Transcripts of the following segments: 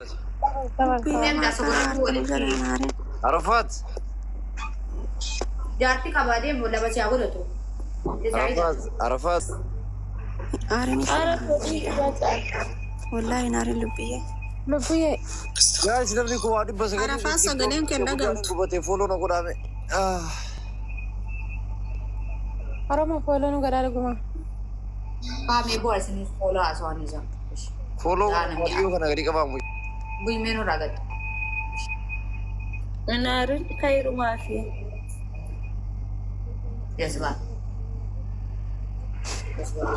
Lubbiyyee Deem maal jaarsa kana godhachuu aarta nu walitti jala hin aarin. Arafaat. Jaartii qabaa deemu lama si haa godhatu. Jazaayida. Arafaat. Arafaat. Hin aarin ishee Ara lubbiyyee. fedhii Wallaahi hin aarin lubbiyyee. Lubbiyyee. Guys, namni kun waa 900 Arafaa fi sagaleen TikTok kee hin guddaan dhagahamtu. gubate follow na godhame. Ah. Oromoo fooloo nu godhaa dhuguma. Qaamee bu'aa isiniif fooloo haasawaan isaa. Follow Daa namni godhaa kana gadi qabaamu. Bu'imee nurraa gadi. Naarin khayrumaa fi Jazbaa. Jazbaa.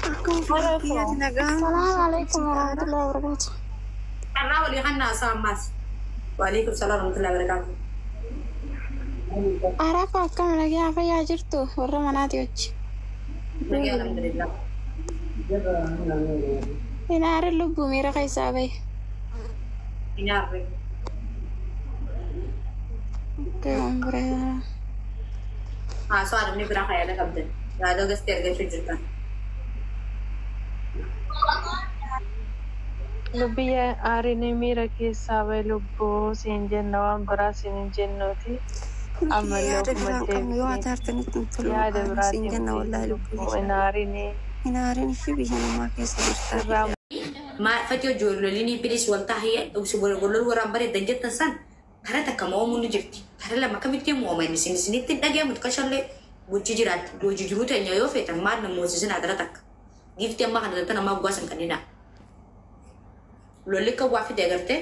Akkuma fi lubbiyyaati Arafoo. nagaa Assalamu alaikum sin aara. warahmatullahi wabarakatuh. Carraa walii kan haasaa ammaas. Waalaikum salaam warahmatullahi wabarakaatuh. Arafa akkam nagaa fayyaa jirtu warra manaati wajji. Nagaa alhamdulillah. Hin aarin lubbuu miira keessaa bahe. Hin aarre. Akkee waan biraa. Haasawaa namni biraa kan yaada qabdan. Yaada gasti argachuu jirtan. Lubbiyyee aarin miira keessaa bahe lubbuu siin jenna waan biraa siin hin jennuuti. Nuti Ammallee yaada ofuma biraa hin qabnu yoo deebisee ati aartanitti hin tolu yaada aarin siin biraatiin jenna wallaahi lubbuu lubbiyyee. hin aarinii Hin aarin ishee biyya namaa keessa jirtaa sirraa Ma fati ijoollolinii bilis waltaa hiyya wal waraan bareedan jettan san kara takka mo'amuun ni jirti. Kara lama akkamitti mo'aman isin isinitti hin dhagahamu kashallee gochi jiraatti. Gochi jiruu teenya yoo feetan maal na moosisin adara takka. Giiftii ammaa kana tattan ammaa gugaasan kannina. Lolli akka waa fide agartee.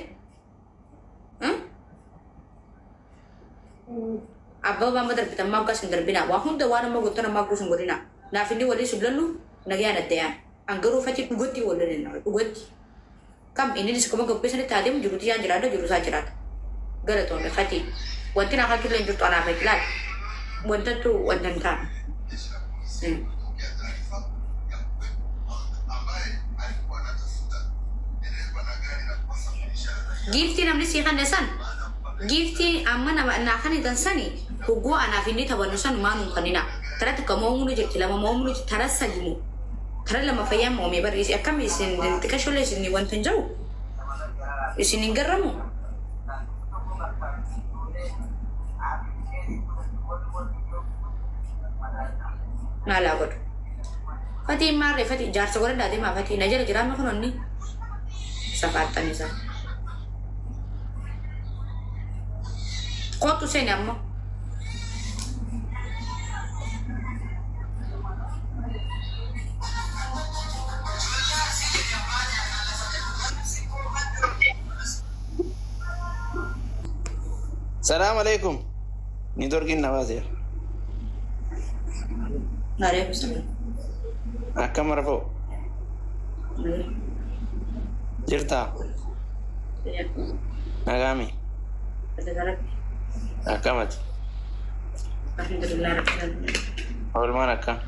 Abbaa amma darbitan ammaa gugaasan darbina. Waa hunda waan amma gottan ammaa guusan godhina. Naaf inni walii sun lallu nagayaan addayaan. Angaruu fati dhugatti wal lolina dhugatti. Kam inni kuma gabbeessanitti haa deemu jiruuti isaan jiraata jiru isaa jiraata. Galatoome fati. Wanti naa kan killee hin jirtu anaaf ilaal. Wantatu wanta hin taane. Giiftii namni sii kanne san giiftii amma nama naa kanitan sani hoggoo anaaf inni taphannu san maanuun kanina. Tara takka mo'amuu ni jirti lama mo'amuu ni jirti tara sadi moo tara lama fayyaa mo'amee barreessi akkami isin xiqqasholee isin wanta hin jiru isin hin garramu. Maalaa godhu. Fatiin maarree fatii jaarsa godhadhaa deemaa fatii na jala jiraama kunoonni safaattan isaa. Kootu seeni ammoo. Salaam alaikum. Niitoorkiin na baaseera. Areefu sana. Akkam rafoo? Jirtaa? Nagaami? Akkamati? Alhamdulillah rabbil alamin. Oolmaan akkam?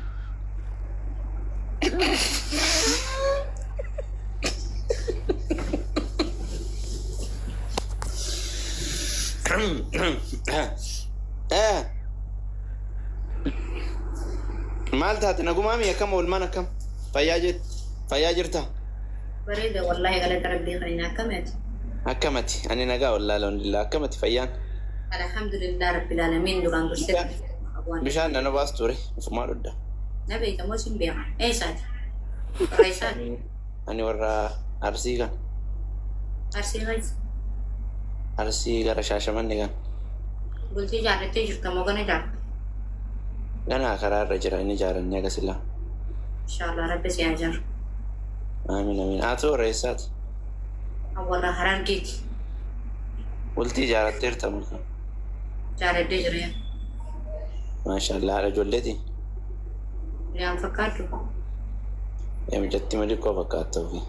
Maal taate nagumaami akkam oolmaan akkam? Fayyaa jir fayyaa jirtaa? Bareeda wallahi galata rabbii kan inni akkamati. Akkamati? Ani nagaa wallaahi alhamdulillah akkamati fayyaan? Alhamdulillah rabbil alamin duraan dursee Bishaan nana baas ture ofumaa dhudda. Na beekta moo sin beeka? Eessaati? Warra eessaati? Ani warra Arsii kan. Arsii keessa. Arsii gara Shaashamanne kan. Bultii ijaarrattee jirta moo gana ijaarta? Ganaa karaa irra jira inni ijaarannee agasillaa. Inshallah rabbi si haa ijaaru. Amiin amiin. Haa ta'u warra eessaati? Warra Harargeeti. Bultii ijaaratteerta moo? Jaaladhee jira yaa. Maashaallah haadha ijoolleeti. Yaan fakkaattu. Yaa mucattii ma xiqqoo fakkaatta ofii.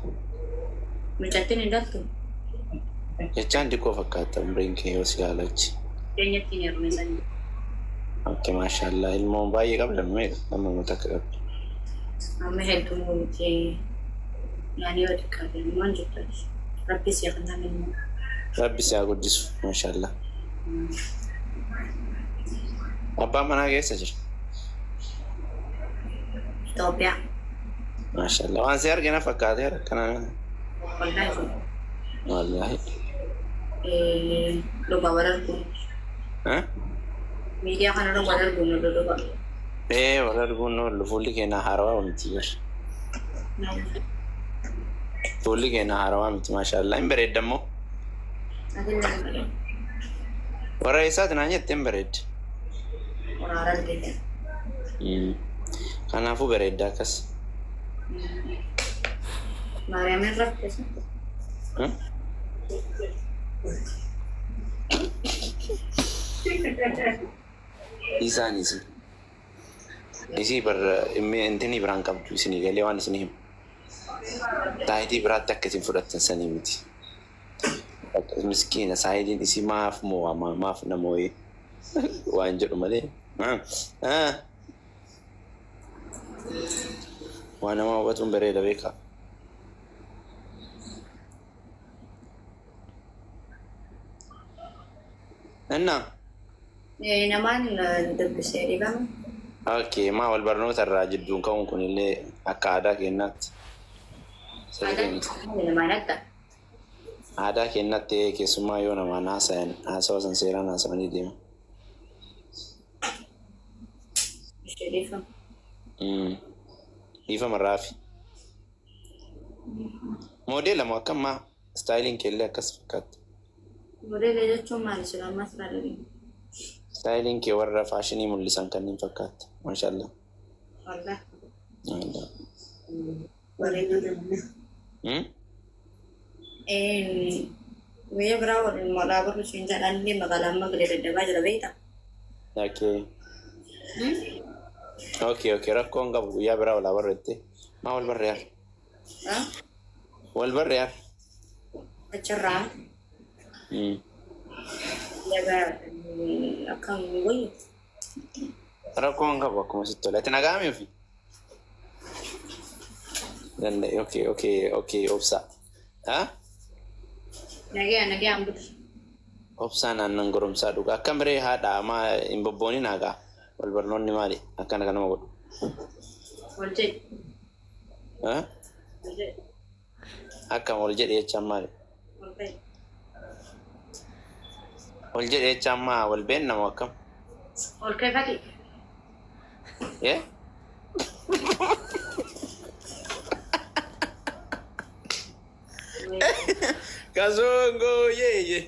Mucattiin hin dhaltu. Jechaan xiqqoo fakkaatta umriin kee yoo si ilaala achi. Keenyatti hin heerume sanyii. Okay maashaallah ilmoo baay'ee qabda meeqa amma immoo takka qabda. Amma hedduu miti. Yaani yoo xiqqaate ilmoon jirtu. Rabbi si haa kennu ilmoo. Rabbi si haa guddisu maashaallah. Abbaan manaa keessa jira. Itoophiyaa. Maashaallah. Waan si argina fakkaateera akkana. Wallaahi kun. Wallaahi. Dhugaa wal arguun. Eh? Miidiyaa kanarra wal arguun nu dhugaa. Ee wal arguun oollu fuulli keenya haarawaa miti bar. Fuulli keenya haarawaa miti maashaallah. Hin bareedda immoo. Warra eessaati naan jette hin bareedde. Waraara argite. Kanaafuu bareedda akkas. Maariyaamin rakkisa. Isaan isi. Isii bar intinii biraan qabdu isinii galee waan isinii himu. Saayitii biraatti akka isin fudhattan sanii miti. Miskiina saayitiin isii maaf moo'ama maaf na moo'ee waan jedhu malee. Waan nama hubatuun bareeda beekaa. Innaa? Namaan dubbisee dhibama. Okay, maa wal barnoota irraa jidduun ka'uun kun illee akka aadaa keenyaatti. Sirrii miti. Namaan adda. Aadaa keenyaatti keessumaa yoo namaan haasayan haasawa san seeraan haasawanii deema. Ishee dhiifama. Dhiifama raafi. Moodeela moo akkam maa istaayiliin kee illee akkas fakkaata. Moodeela jechuun maali sila ammas maali? Istaayiliin kee warra faashinii mul'isan kanneen fakkaata. Maashaallah. Wallah. Wallah. Bareedu. Guyyaa biraa waliin moolaa barru siin jedhaan illee magaalaa amma galee daddabaa jira beektaa? Okay. Okay, okay. Rakkoon qabu guyyaa biraa walaa barru jettee. Maa wal barre yaar? Wal barre yaar? Achirraa. Guyyaa akkam wayyu. Rakkoon qabu akkuma sitti tola. Ati nagaa ofii? Danda'e. Okay, okay, okay. Obsa. Ha? Nagaya nagayaan butu. Obsaa naannan goromsaa dhugaa. Akkam biree haadha maa hin bobboonin hagaa. Wal barnoonni maali? Akkana kanama godhu. Wal jedhi. Ha? Wal jedhi. Akkam wal jedhe jechaan maali? Wal ta'e. Wal jedhe jechaan maa wal beenna moo akkam? Ol ka'e. Yee? Kazongo yeye.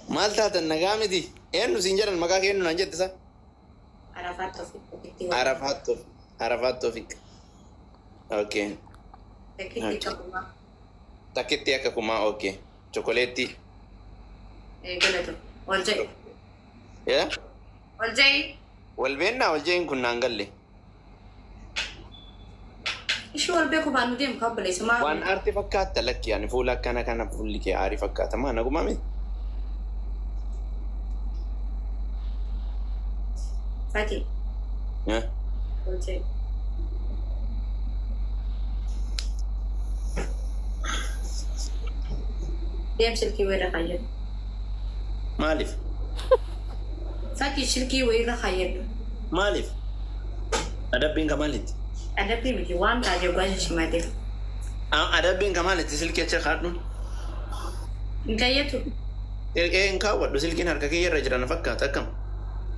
Maal taatan nagaa miti? Eenyu siin jedhan maqaa kee eenyu naan jette sa? Arafaat Toofiq. Arafaat Toofiq. Arafaat Toofiq. Okay. Takkitti qabumaa. Takkitti akka kumaa okay. Chokoleetti. Galatu. Ol jedhi. Yaa? Ol jedhi. Wal beennaa wal jeen kun naan galle. Ishii wal beeku baanu deemu kan obboleessa maa. Waan aarti fakkaatta lakki ani fuula akkana kana fuulli kee aarii fakkaata maa nagumaa miti. Fati. Yaa? Ol jedhi. Deem silkii wayirra kaayyadhu. Maaliif? Fati silkii wayirra kaayyadhu. Maaliif? Adabbiin ka maalitti? Adabbii miti waan taatee gosa simatee. Adabbiin ka maalitti silkii achi kaadhuun? Hin kaayyatu. Ee hin kaawwadhu silkiin harka kiyya irra jira na fakkaata akkam?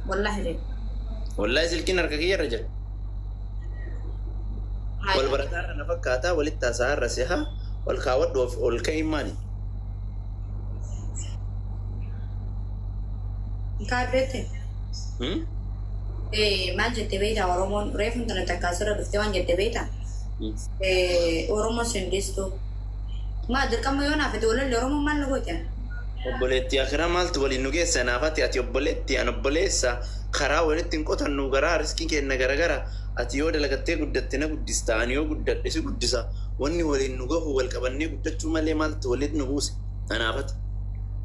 Wallaahi jedhi. Wallaahi silkiin harka kiyya irra jira. Wal barataa irra na fakkaata walitti haasa'aa irra si'a wal kaawwadhu of ol ka'iin maali? Hin kaadhette. Maal jette beektaa Oromoon reefu intala takka asirra dhuftee waan jette beektaa? Oromoon sindistu. Maa dirqama yoo naafate walalli Oromoon maal na goote? Obboleettii akiraa maaltu waliin nu geessa naafati ati obboleettii an obboleessa karaa walitti hin qotannu garaa riskii kenna garagara ati yoo dalagattee guddatte na guddista ani yoo guddadhe si guddisa wanni waliin nu gahu wal qabannee guddachuu malee maaltu walitti nu buuse anaafati.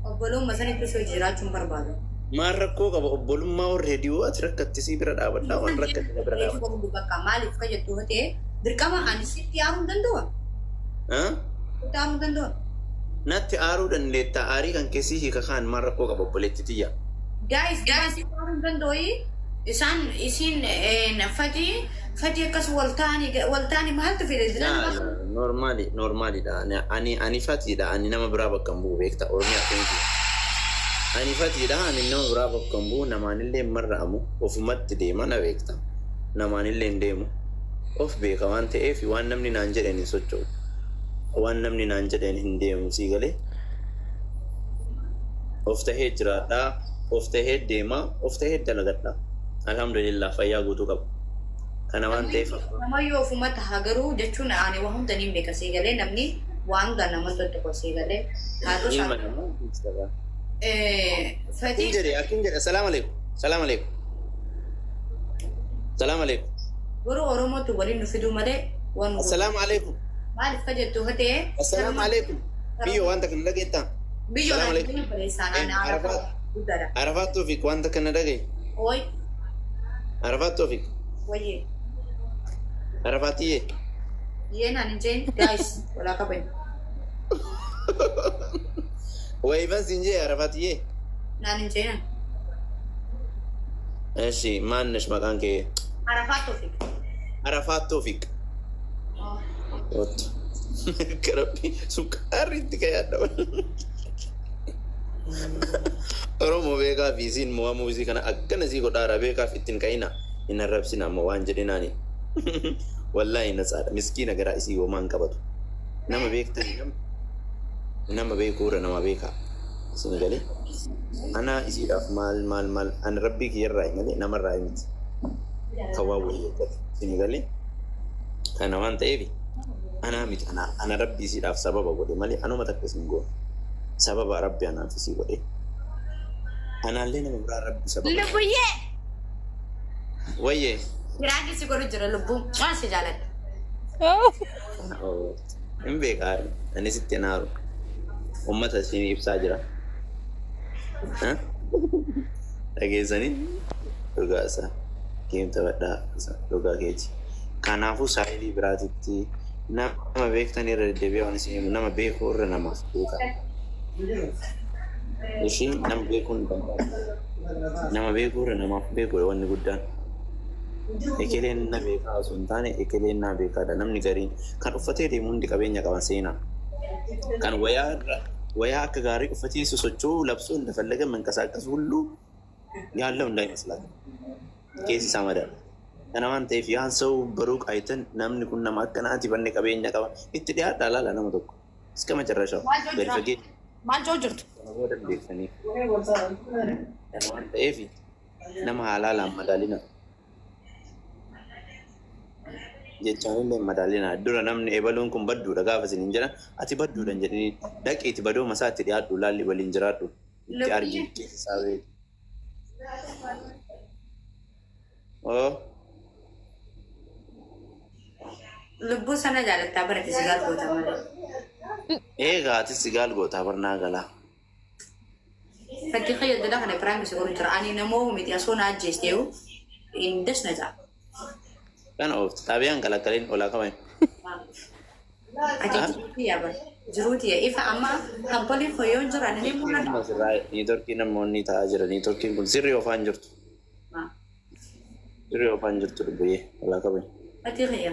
Obbolummaa sanitti osoo jiraachuun barbaadu. Maal rakkoo qaba obbolummaa warra hediyoo ati rakkatte si bira dhaabadhaa waan rakkatte na bira dhaabadha. Bakka maaliif ka jettu ta'e dirqama ani sitti yaa'uu hin danda'u. Ta'amuu danda'u. Natti aaruu dandeetta. Aarii kan keessi hiika kaan maal rakkoo qaba obboleetti tiyya. Guys, guys, ta'amuu danda'u. Isaan isiin fatii fatii akkas wal ta'anii maaltu fide? Normaali, normaaliidha. Ani fatiidha. Ani nama biraa bakka hin bu'u beekta. Oromiyaa keenya. Ani fatiidha. Ani nama biraa bakka hin bu'u. Namaanillee hin marra'amu. Ofumatti deema na beekta. Namaanillee hin deemu. Of beeka waan ta'eef waan namni naan jedheen hin socho'u. Waan namni naan jedheen hin deemu sii galee. Of tahee jiraadhaa. Of tahee deemaa. Of tahee dalagadhaa. Alhamdulillah, fayyaa guutuu qaba. Kana waan ta'eef Namayyuu ofuma taha garuu jechuun ani waa hunda niin beeka sii galee, namni waan hunda nama tokko sii galee. Haadhoo ilma isaa. namaa. Fatii. Akkin jedhe, akkin jedhe, salaam alaikum, salaam alaikum, salaam alaikum. Garuu Oromootu waliin nu fiduu malee waan nu Assalaamu alaikum. Maaliif ka jettu fatee? Assalaamu alaikum. Biyyoo wanta kana dhageettaa? Biyyoo. Salaamu alaikum. Barreessaan ani Arafaat. guddaadha. Arafaat Toofiq wanta kana dhagaye. Oi. Arafaat Toofiq. Wayyee. Arafaatiyyee. Yeen ani jeen guys walaa qaban. Wayiifan siin jee Arafaatiyyee. Naan hin jeenan. Eshi maannesh maqaan kee? Arafaat Toofiq. Arafaat Toofiq. Otto. Karabbi sukkaarri itti kayaadha. Oromoo beekaa fi isiin mo'amuu isii kana akkana isii godhaara beekaaf ittiin ka'ina hin arrabsina ammoo waan jedhinaani. Wallaahi natsaadha. Miskiina garaa isii homaa hin qabatu. Nama beektani nama beekuura nama beekaa. Isin galee? Ana isiidhaaf maal maal maal ani rabbii kiyyarraa malee namarraa miti. Kan waan walii eeggatu. Isin galee? Kana waan ta'eef anaa miti, ana rabbii isiidhaaf sababa godhe malee anuma takka isin goone. Sababa rabbi anaaf isii godhe. Anaallee nama biraa rabbi sababa. Lubbuyyee. Wayyee. Firaanki si godhu jira lubbuun. Waan si jaaladha. Hin beekaa, anis itti naaru. Uummata isin ibsaa jira. Dhageessanii dhugaa isaa. Geemta badhaa dhugaa keeti. Kanaafuu saayilii biraatitti nama beektan irra deddeebi'ee waan isin himu, nama beekuu irra namaaf beekaa. Ishii nama beekuun danda'ama. Nama beekuu irra namaaf beekuudha wanni guddaan. Ekeleen na beekaa osoo hin taane ekeleen na beekaadha. Namni gariin kan uffatee deemu hundi qabeenya qaban seenaa. Kan wayaa irra wayaa akka gaarii uffatee sosocho'uu labsuu እንደፈለገ መንቀሳቀስ ሁሉ ያለው እንዳይመስላት keessi isaa madaala. Kana waan ta'eef yaan ሰው በሩቅ አይተን namni kun nama akkanaati banne qabeenya qaba itti dhiyaadhaa laala nama tokko እስከ መጨረሻው gadi fageenya Maal joo jirtu? kana booda hin beektaniif. Kana waan ta'eef nama halaalaan madaalina. Jechaan illee madaalina. Dura namni ebaluun kun badduudha gaafa isin hin jedhan ati badduudha hin jedhini, dhaqiiti badoo masaatti dhiyaadhu laalli waliin jiraadhu itti argi keessa isaa beeku. Oo. Lubbuu sana jaalattaa barate si gaal goota malee. Eegaa atis sigaal gootaa barnaa galaa. Fakkii fayyadana kana prank si godhu jira. Ani namoo miti asoo na ajjeesteeyu hin desna ja'a. Kana oofti xaabiyaan kalaqaleen olaa qaban. Ati jiruuti yaa bara. Jiruuti yaa ifa amma hampoliin hoyyoo jira ni mul'ata. Niitoorkii namoonni ta'aa jira. Niitoorkiin kun sirrii oofaan jirtu. Sirrii oofaan jirtu dubbiyyee olaa qaban. Ati xiyya.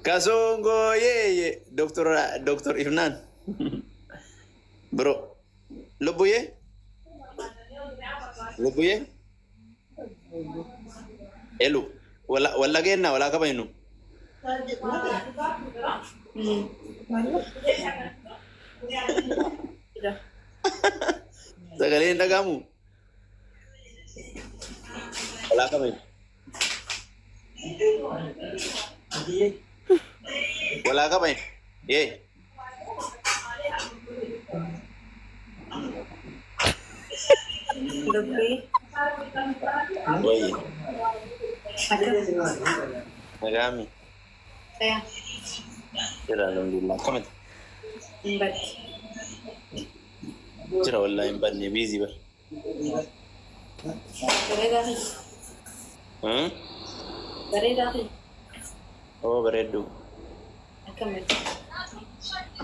Kasongo yeye Dr. Dr. Ifnaan. Bro. Lubbuyyee? Lubbuyyee? Elu. Walla walla geenna walaa kabajnu. Sagaleen hin dhaga'amu? Walaa kabajnu. Walaa kabajnu. Yee. Lubbii. Wayye. Nagaami. Fayyaa. Jira, alhamdulillah. Akkamati? Hin badde. Jira, wallahi hin badne, biizii bar. Bareedaa fi. Hmm? Bareedaa fi. Oo bareedduu. Akkamitti?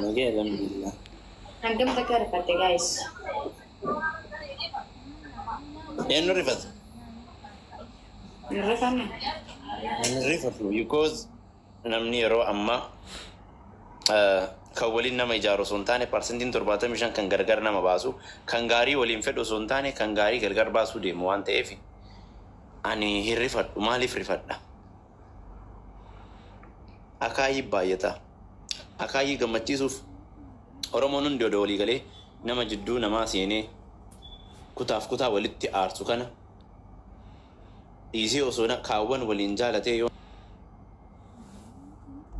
Nagee alhamdulillah. Hangam takka rifatte guys? Eenyu rifata? Hin rifanne? Hin rifatu because namni yeroo ammaa kan waliin nama ijaaru osoo hin taane 75% kan gargar nama baasu, kan gaarii waliin fedhu osoo hin taane kan gaarii gargar baasuu deemu waan ta'eef ani hin rifadhu. Maaliif rifadha? Akaayii baay'ata. Akaayii gammachiisuuf Oromoon hundi odoo walii galee nama jidduu namaa seenee kutaaf kutaa walitti aarsu kana dhiisee osoo kaawwan waliin jaalatee yoo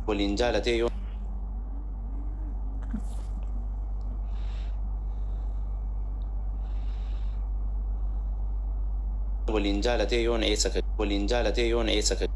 waliin jaalatee yoo waliin jaalatee yoona eessa ka waliin jaalatee yoona eessa ka